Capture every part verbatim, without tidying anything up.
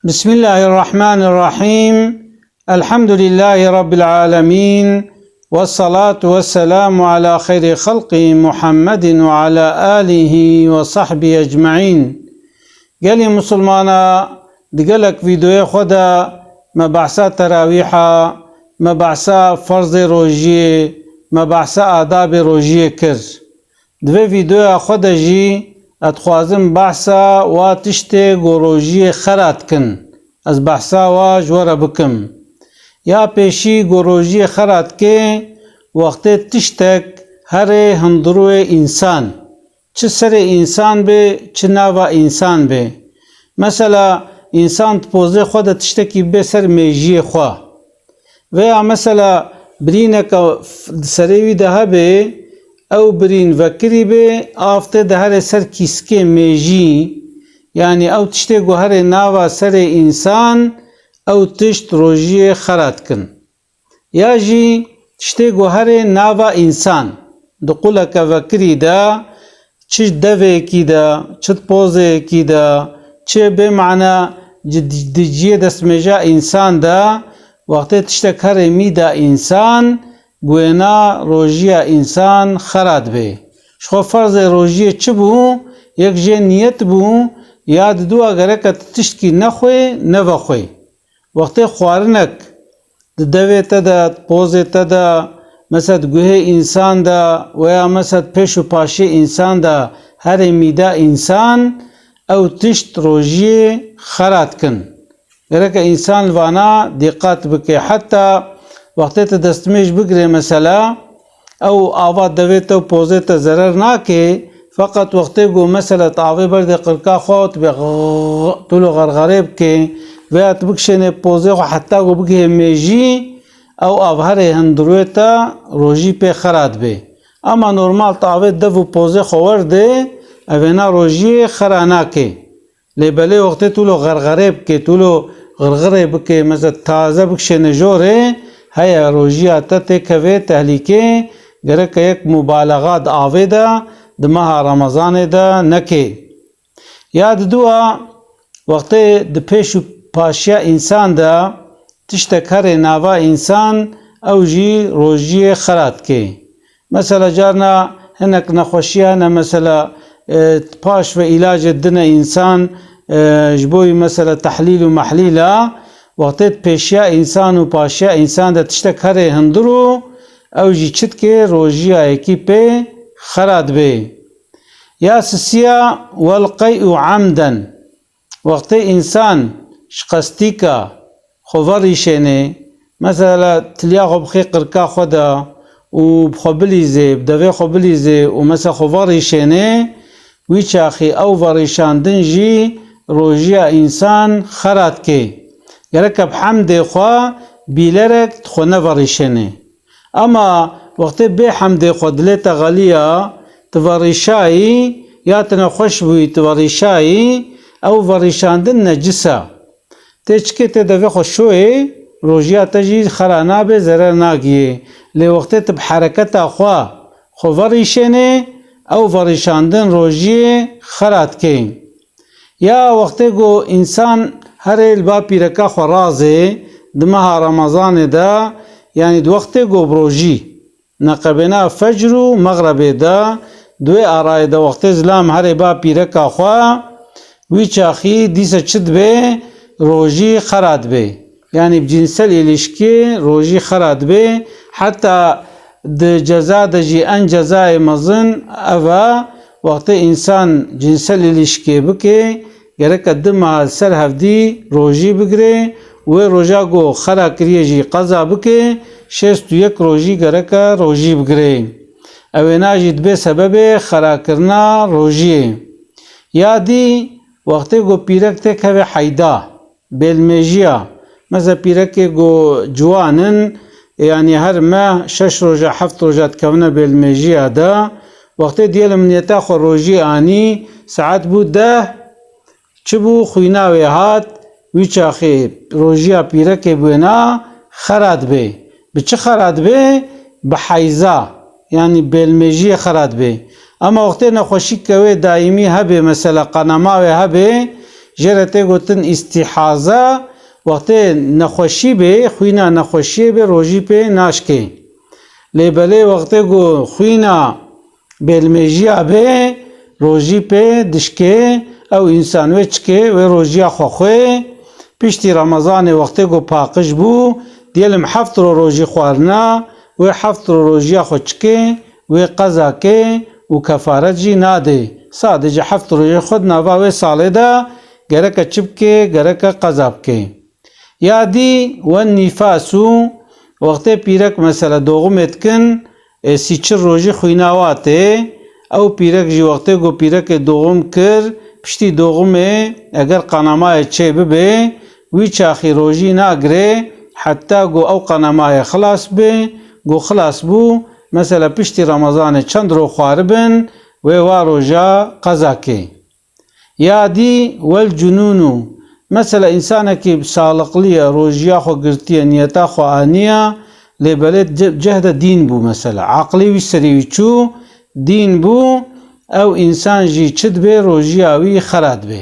Bismillahirrahmanirrahim. Elhamdülillahi Rabbil alemin. Ve salatu ve selamu ala xeyri xalqi Muhammedin ve ala alihi ve sahbihi ecmaîn. Gelî Musulmana, di gelek vîdeoyê xwe de me behsa terawîha, me behsa ferzê rojiyê, me behsa adabê rojiyê kir. Di vê vîdeoya xwe de jî ez dixwazim behsa wa tiştê ku rojiyê xera dikin, ez behsa wa ji we re bikim. Ya pêşî ku rojiyê xera dike, wextê tiştek herê hundirûyê însan, çi serê însan bê, çi nava însan bê. Mesela, însan di pozê xwe de tiştekî bê ser mêjiyê xwe. Veya mesela birîneke f-, di serê wî de hebe, ew birîn vekirî be, av tê de herê ser kîskê mêjî, yanî ew tiştê ku herê nava serê însan, ew tişt rojiyê xera dikin. Ya jî tiştê ku herê nava însan, di quleke vekirî de, çi deveyekî de, çi pozeyekî de, çi bê mane ci-, di ciyê destmêja însan de, wextê tiştek herê mîda însan, guêna rojiya însan xera dibe. Ji xwe ferzê rojiyê çi bû? Yek jê niyet bû, ya diduwa gereke tu tiştkî nexwê, nevexwê. Wextê xwarinek di devê te de, di pozê te de, mesela di guhê însan de, veya mesela di pêş û paşiyê însan de herê mîda însan, ew tişt rojiyê xera dikin. Gereke însan li vana dîqat bike. Heta wextê te destmêj bigire mesela, ew ava devê te û pozê te zerer nake, feqet wextê ku mesela tu avê berdê qirka xwe û tu bê ğ-, tu lo xerxerê bike, veya tu bikişênê pozê xwe heta ku bigihê mêjî, ew av herê hundirûyê te rojî pê xera dibe. Ema normal tu avê dev û pozê xwe werdê, evêna rojiyê xera nake. Lê belê wextê tu lo xerxerê bike, tu lo xirxirê bike, mesela taze bikişêne jorê, heye rojiya te têkeve tehlîkê, gereke yek mubalexa di avê de, di meha Remezanê de neke. Ya diduwa, wextê di pêş û paşiya însan de tiştek herê nava însan, ew jî rojiyê xera dike. Mesela carna hinek nexweşiya hene, mesela, e, paş ve îlacê dine însan, e, ji bo wî mesela tehlîl û mehlîla, wextê di pêşiya însan û paşiya însan de tiştek herê hundir û ew jî çi dike, rojiya yekî pê xera dibe. Ya sisiya, wel qey'u amden. Wextê însan ji qestîka xwe verîşênê, mesela tiliya xwe bixê qirka xwe de û bi xwe bilîzê, bi devê xwe bilîzê û mesela xwe verîşênê, wî çaxî ew verîşandin jî rojiya însan xera dike. Gereke bi hemdê xwe bîlerek di xwe neverîşênê. Ema wextê bê hemdê xwe dilê te xeliya, tu verîşayî, ya tu nexweş bûyî, tu verîşayî, ew verîşandin necis e. Tê çikê tê devê xwe şoyê, rojiya te jî xera nabe, zerer nagiyê. Lê wextê tu bi hereketa xwe, xwe verîşênê, ew verîşandin rojiyê xera dike. Ya wextê ku însan herê li ba pîreka xwe razê, di meha Remezanê de, yanî di wextê ku bi rojî, neqebêna fecr û mexrebê de, di wê arayê de wextê zilam herê ba pîreka xwe, wî çaxî dîse çi dibe, rojî xera dibe. Yanî bi cînsel îlişkî rojî xera dibe. Heta di ceza de jî en cezayê mezin ev e, wextê însan cînsel îlişkê bike, gereke du meha li ser hevdî rojî bigire, wê roja ku xera kiriye jî qeza bike, şêst û yek rojî gereke rojî bigire. Ewêna jî dibe sebebê xerakirina rojiyê. Ya dî, wextê ku pîrek têkeve heyda, bêlmêjiya. Mesela pîrekê ku ciwan in, yanî her meh şeş roja, heft roja dikevine bêlmêjiya de. Wextê diyelim niyeta xwe rojî anî, saet bû deh, çi bû, xwîna wê hat, wî çaxê rojiya pîrekê bi wêna xera dibe. Bi çi xera dibe? Bi heyza, yanî bêlmêjiyê xera dibe. Ema wextê nexweşîke wê daîmî hebe, mesela qanama wê hebe, Jê re tê gotin îstîhaza, wextê nexweşî bê, xwîna nexweşiyê bê, rojî pê naşkê. Lê belê wextê ku xwîna bêlmêjiya bê, rojî pê dişkê, ew însan wê çikê, wê rojiya xwe xwê. Piştî Remezanê wextê ku paqij bû, diyelim heft ro rojî xwarina, wê heft ro rojiya xwe çikê, wê qeza kê û kefaret jî nadê. Sadece heft rojê xwe di nava wê salê de gereke çi bikê, gereke qeza bikê. Ya dî, wen nîfasû, wextê pîrek mesela doğumê dikin, e, sî çil rojî xwîna wa tê, ew pîrek jî wextê ku pîrekê doğum kir, piştî doğumê eger qanamayê çê bibe, wî çaxî rojî nagirê, heta ku ew qanamayê xilas be, ku xilas bû, mesela piştî Remezanê çend roj xwaribin, wê wa roja qeza kê. Ya dî wel cunûnû. Mesela însanekî saliqlî ye, rojiya xwe girtiye, niyeta xwe aniye, lê belê ce-, cehde dîn bû mesela. Aqilî wî serî wî çû, dîn bû, ew însan jî çi dibe, rojiya wî xera dibe.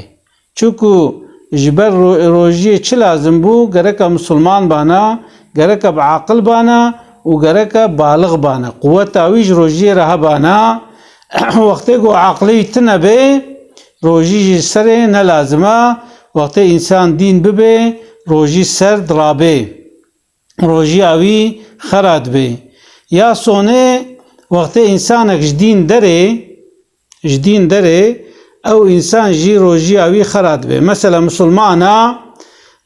Çunku ji ber ro-, rojiyê çi lazim bû? Gereke misilman bana, gereke bi aqil bana û gereke balix bana. Quweta wî ji rojiyê re hebana. Wextê ku aqilî wî tune be, rojî jî serê ne lazim e. Wextê însan dîn bibe, rojî ser dirabe. Rojiya wî xera dibe. Ya sonê, wextê însanek ji dîn derê, ji dîn derê, ew însan jî rojiya wî xera dibe. Mesela misilmana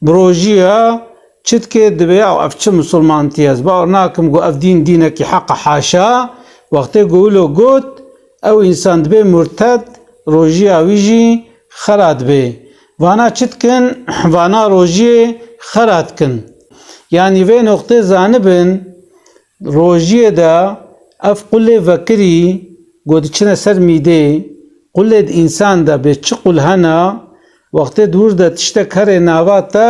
bi rojiya çi dike, dibe ya ev çi misilmantî ye? Ez bawer nakim ku ev dîn dînekî heq e, haşa. Wextê ku wilo got, ew însan dibe murted, rojiya wî jî xera dibe. Vana çi dikin? Vana rojiyê xera dikin. Yanî vê noqtê zanibin, rojiyê de ev qulê vekirî ku diçine ser mîdê, qulê di însan de bê çi qul hene, wextê di wir de tiştek herê nava te,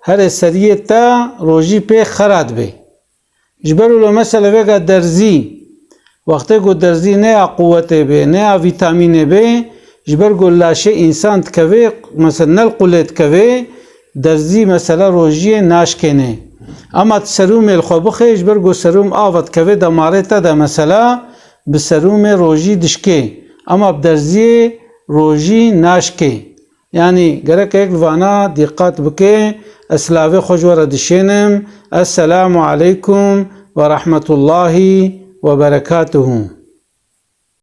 herê seriyê te, rojî pê xera dibe. Ji ber wilo mesela vêga derzî, wextê ku derzî ne ya quwetê bê, ne ya vîtamînê bê, ji ber ku laşê însan dikeve, mesela nel qulê dikeve, derzî mesela rojiyê naşkêne. Ama tu serûmê li xwe bixê, ji ber ku serûm ava dikeve damarê te de mesela, bi serûmê rojî dişkê. Ama bi derziyê rojî naşkê. Yanî gerek yek li vana dîqat bike, ez silavê xwe ji we re dişênim. Esselamu aleykum ve rahmetullahi ve berekatuhu.